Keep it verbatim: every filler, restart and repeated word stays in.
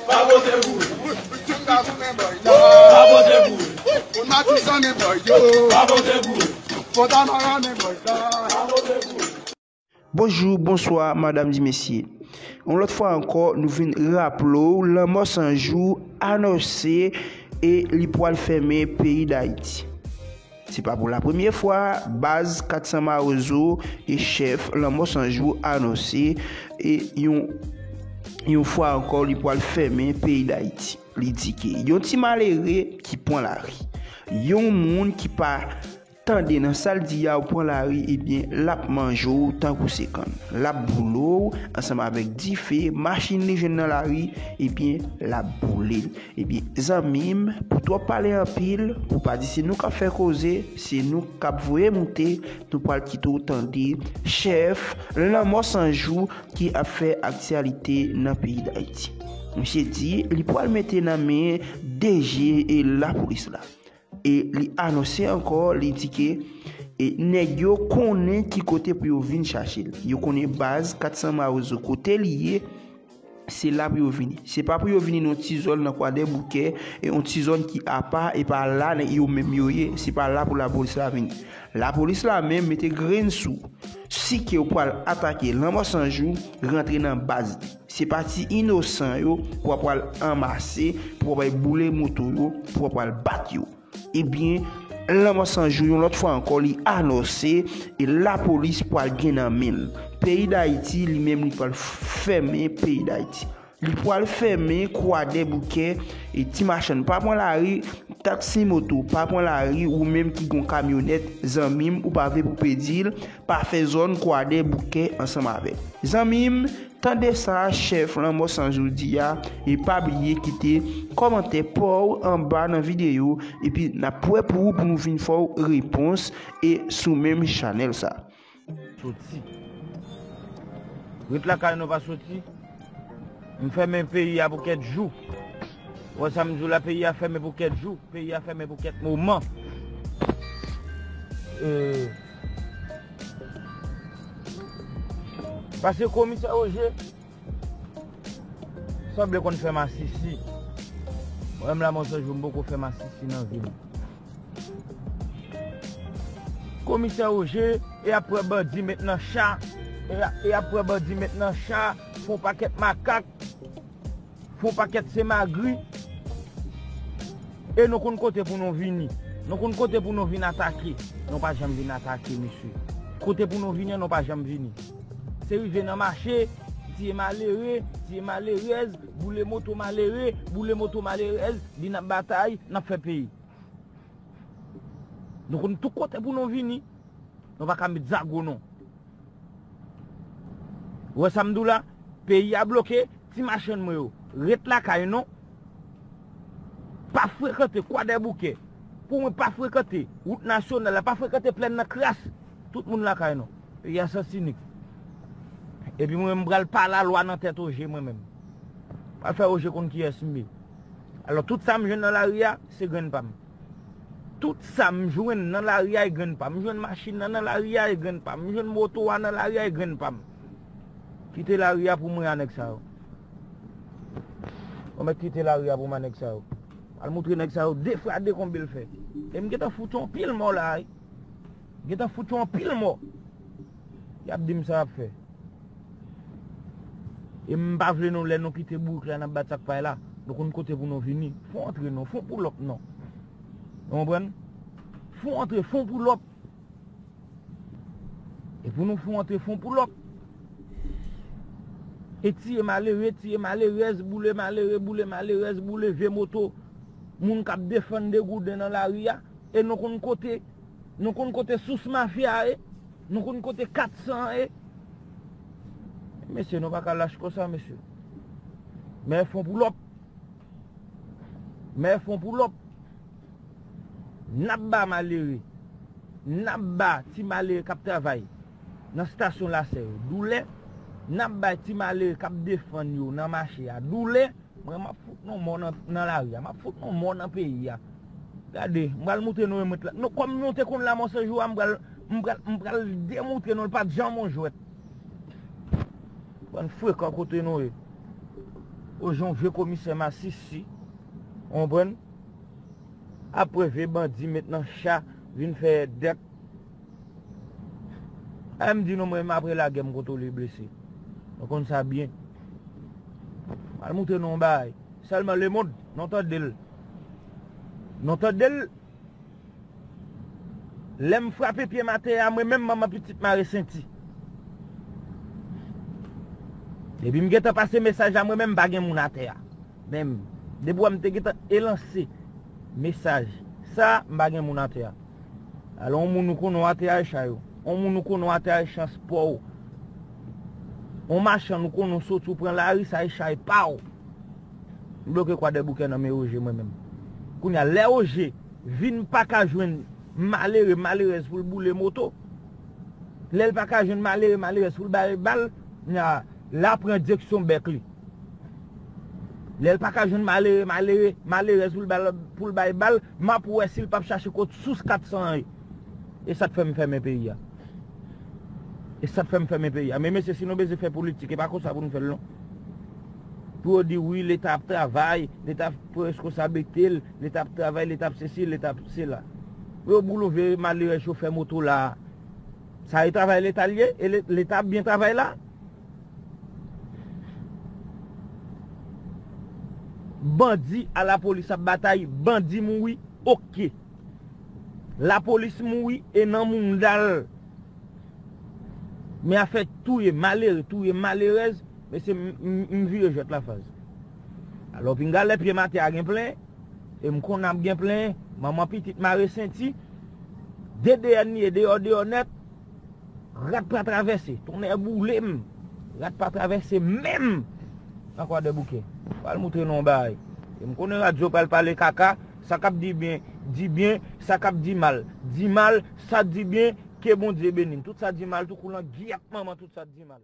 Pa vote pou li. Tchouk Kavou men bòy la. Pa vote pou li. Moun Matisan men bòy yo. Pa vote pou li. Fontamara men bòy la. Bonjou, bonswa, madanm di mesye. Yon lòt fwa ankò, nou vin raple w, Lanmò San Jou anonse e li pwal fèmen peyi Dayiti. Se pa pou la premye fwa, baz kat san Mawozo e chèf Lanmò San Jou anonse e yon, yon fwa ankò, li pwal fèmen peyi Dayiti. Li di ke yon ti malere ki pran lari, yon moun ki pa tande nan sa l di a, ou pran lari, ebyen, l ap manje w tankou se kann. L ap boule w ansanm avèk dife, machin li jwenn nan lari, ebyen, l ap boule l. Ebyen, zanmi m, pou twòp pale anpil, pou pa di se nou k ap fè koze, se nou k ap voye moute, nou pral kite w tande chèf Lanmò San Jou ki ap fè aktyalite nan peyi Dayiti. Misye di li pral mete nan men D G e lapolis la. E li anonse ankò, li di ke e nèg yo konnen ki kote pou yo vin chache l. Yo konnen baz kat san Mawozo kote li ye, se la pou yo vini. Se pa pou yo vini nan yon ti zòn nan Kwadèboukè, e yon ti zòn ki apa, e pa la nèg yo menm yo ye. Se pa la pou lapolis la vini. Lapolis la menm mete grenn sou. Si ke w pral atake Lanmò San Jou, rantre nan baz li. Se pa ti inosan yo pou w pral anmase, pou w pral boule moto yo, pou w pral bat yo. Ebyen, Lanmò San Jou, yon lòt fwa ankò, li anonse e lapolis pral gen nan men l. Peyi Dayiti, li menm, li pral fèmen peyi Dayiti. Li pral fèmen Kwadèboukè e ti machann pa pran lari, taksi moto pa pran lari, ou menm ki gon kamyonèt, zanmi m, ou pa vle pou pedi l, pa fè zòn Kwadèboukè ansanm avè l. Zanmi m, tande sa chèf Lanmò San Jou di a, e pa bliye kite kòmantè pa w anba nan videyo, epi n ap wè pou ou pou nou vin fè w repons e sou menm chanèl sa. Soti. Ret lakay nou pa soti. M fèmen peyi a pou kèk jou. Ou wè sa m di w la, peyi a fèmen pou kèk jou. Peyi a fèmen pou kèk moman. E, pase komisè Oje sanble konn fè masisi. Mwen menm la, mwen sonje m poko fè masisi nan vi m. Komisè Oje, e apre bandi met nan cha, e, e apre bandi met nan cha, fè yon pakèt makak, fè yon pakèt se magri. E nou konn kote pou nou vini. Nou konn kote pou nou vin atake. Nou pa janm vin atake, mesye. Kote pou nou vini an, nou pa janm vini. Se rive nan mache, tiye malere, tiye malerèz, boule moto malere, boule moto malerèz, di n ap batay, n ap fè peyi. Nou konn tout kote pou nou vini. Nou pa ka met zago non. Ou wè sa m di w la? Peyi a bloke, ti machann mwen yo, ret lakay non. Pa frekante Kwadèboukè. Pou mwen, pa frekante wout nasyonal la, pa frekante plèn nan kras. Tout moun lakay nou. Peyi a Sansinik. Epi mwen menm, m pral pale lwa nan tèt Oje mwen menm. Pral fè Oje konn kiyès m ye. Alò, tout sa m jwenn nan lari a, se grenn pa m. Tout sa m jwenn nan lari a, e grenn pa m. M jwenn machin nan nan lari a, e grenn pa m. M jwenn moto a nan lari a, e grenn pa m. Kite lari a pou mwen a nèg sa yo. Ou mèt kite lari a pou mwen a nèg sa yo. Al moutre nèg sa yo de fwa de konbe l fè. E m gentan fout yon pil mò la, wi. Gentan fout yon pil mò. Y ap di m sa y ap fè. E m pa vle nou, lè nou kite bourik la, n ap bat sa k pa la. Nou konn kote pou nou vini. Fon antre non, fon poulòp non. Ou konprann? Fon antre, fon poulòp. E pou nou fon antre, fon poulòp. E tiye malere, tiye malerèz, boule malere, boule malerèz, boule vye moto moun k ap defann de gouden nan lari a. E nou konn kote, nou konn kote sous mafya a ye. Nou konn kote kat san an ye. Mesye, nou pa ka lach konsa, mesye. Men fon poulòp. Men fon poulòp. N ap ba malere. N ap ba ti malere k ap travay nan stasyon Lasè yo doulè. N ap bay ti malere k ap defann yo nan mache a doulè. Mwen, m ap fout nou mò nan, nan lari a. M ap fout nou mò nan peyi a. Gade, m pral moutre nou remèt la. Nou, kòm nou te konn Lanmò San Jou a, m pral, m pral, m pral demoutre nou l pa t janm yon jwèt. Bann frekan kote nou ye. Oje yon vye komisè masisi. Ou konprann? Apre vye bandi met nan cha, vin fè dèk. A, m di nou, mwen menm apre lagè, m kontwole blese. Nou konn sa byen. M al moutre nou yon bagay. Sèlman lemonn, nou tande l. Nou tande l. Lè m frape pye m atè a, mwen menm manman pitit mare senti. Depi m gentan pase mesaj la, mwen menm m pa gen moun atè a. Menm, depi w wè m te gentan elanse mesaj sa, m pa gen moun atè a. Alò, yon moun ou konnen w atè a e chay ou. Yon moun ou konnen w atè a e chan spò ou. Yon machann ou konnen w soti w pran lari, sa e chay pa w. M bloke Kwadèboukè nan men Oje mwen menm. Kounye a, lè Oje vin pa ka jwenn malere, malerèz pou l boule moto, lè l pa ka jwenn malere, malerèz pou l bay bal, kounye a, l a pran direksyon bèk li. Lè l pa ka jwenn malere, malere, malerèz pou l bal, pou l bay bal, m ap wè si l p ap chache kot sous kat san an ye. E sa k fè m fèmen peyi a. E sa k fè m fèmen peyi a. Men mesye, si nou bezwen fè politik, e pa konsa pou nou fè l non. Pou yo di wi, Leta ap travay, Leta ap pran reskonsablite l, Leta ap travay, Leta ap sesi, Leta ap sela. Yo boule yon vye malerèz chofè moto la. Sa e travay Leta l ye? E Le-, Leta ap byen travay la? Bandi a lapolis ap batay, bandi mouri, oke. Lapolis mouri e nan mounda l. Men afè touye malere, touye malerèz, mesye, m, m, m vire jwèt la faz. Alò, pinga lè pye m atè a gen plen, e m konnen ap gen plen, manman pitit mare senti, de deyò n ye, deyò, deyò nèt, rat pa travèse, tonnè boule m, rat pa travèse menm nan Kwadèboukè. Pral moutre nou yon bagay. E m konnen radyo pral pale kaka, sa k ap di byen, di byen, sa k ap di mal, di mal, sa di byen, ke Bondye beni n. Tout sa di mal tou kou langèt manman, tout sa di mal.